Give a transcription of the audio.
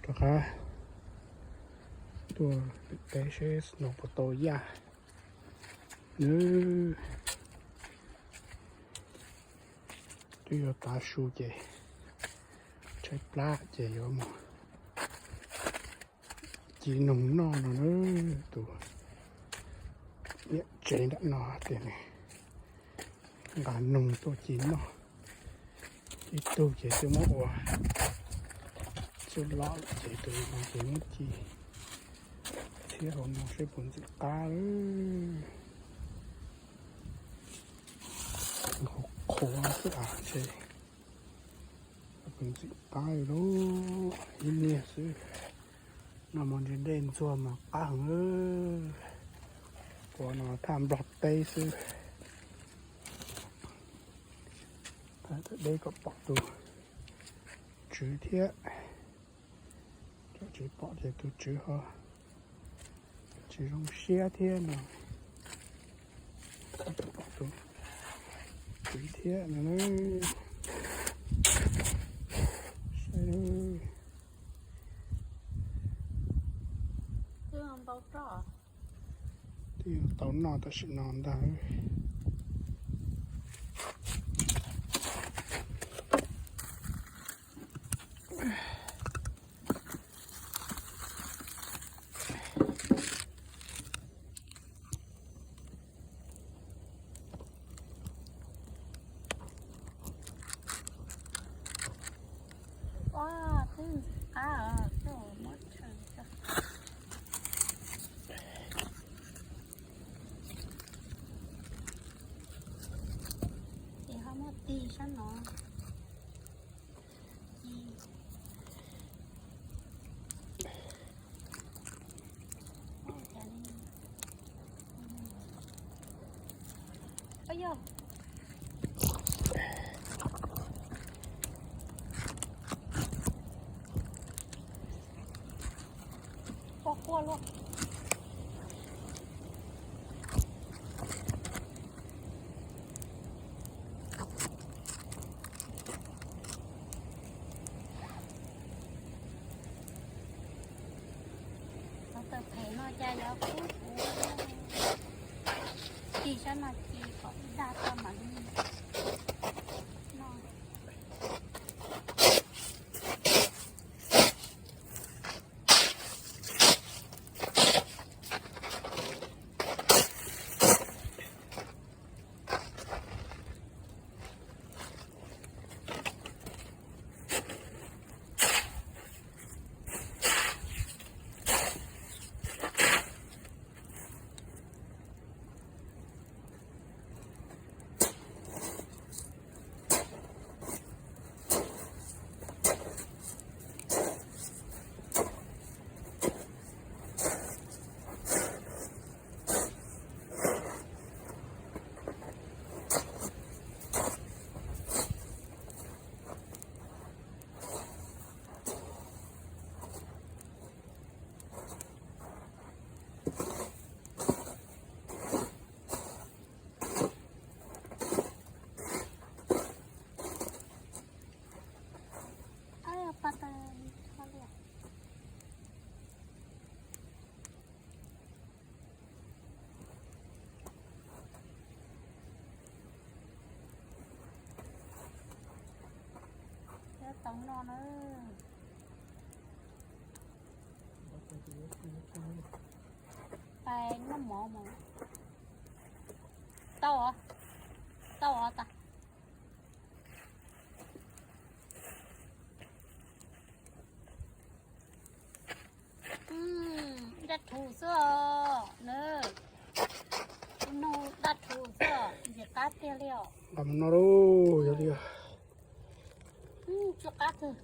Rov qab tuaj pem teb seb snow puas tau yaj nawb. Twb yuav tav su ces tshaib plab ces yuav mus ci noog noj no na. Tus niam tsev nram no tias nws nqa noog tuaj ci noj. Ib tug ces twb muab ua txuj loj lawm ces tus no ces muab ci thiab hauv no seb puas ntxim qab. Qhuav qhuav xwb as, ntshe puas ntxim qab li lauj. Ib niag xwb, noj mov ntse dej ntxuag mas qab heev. Ua no thaj nplog teb xwb. Thaij deb kom pom tus tswv thiab. Tsis pom ces tus tswv ho tsis zoo siab thiab no. Tus tswv thiab no. Twb yuav tau noj tam sim no ntag. Ua, twb qab os, muab tshwm tso. Ces ho muab tig sab no. Quaj quaj luaj. Cov taws phem no cas yuav kub kuv. Ci sab no ci kom daj tau mam li noj. Tau no na. Pais noj mov mus. Tau os, tau os tas. Daj rhuv xwb os na. Noj daj rhuv xwb os, ntxim qab tiag li os. Nqa mus noj lauj, yog li. Tsis qab kawg.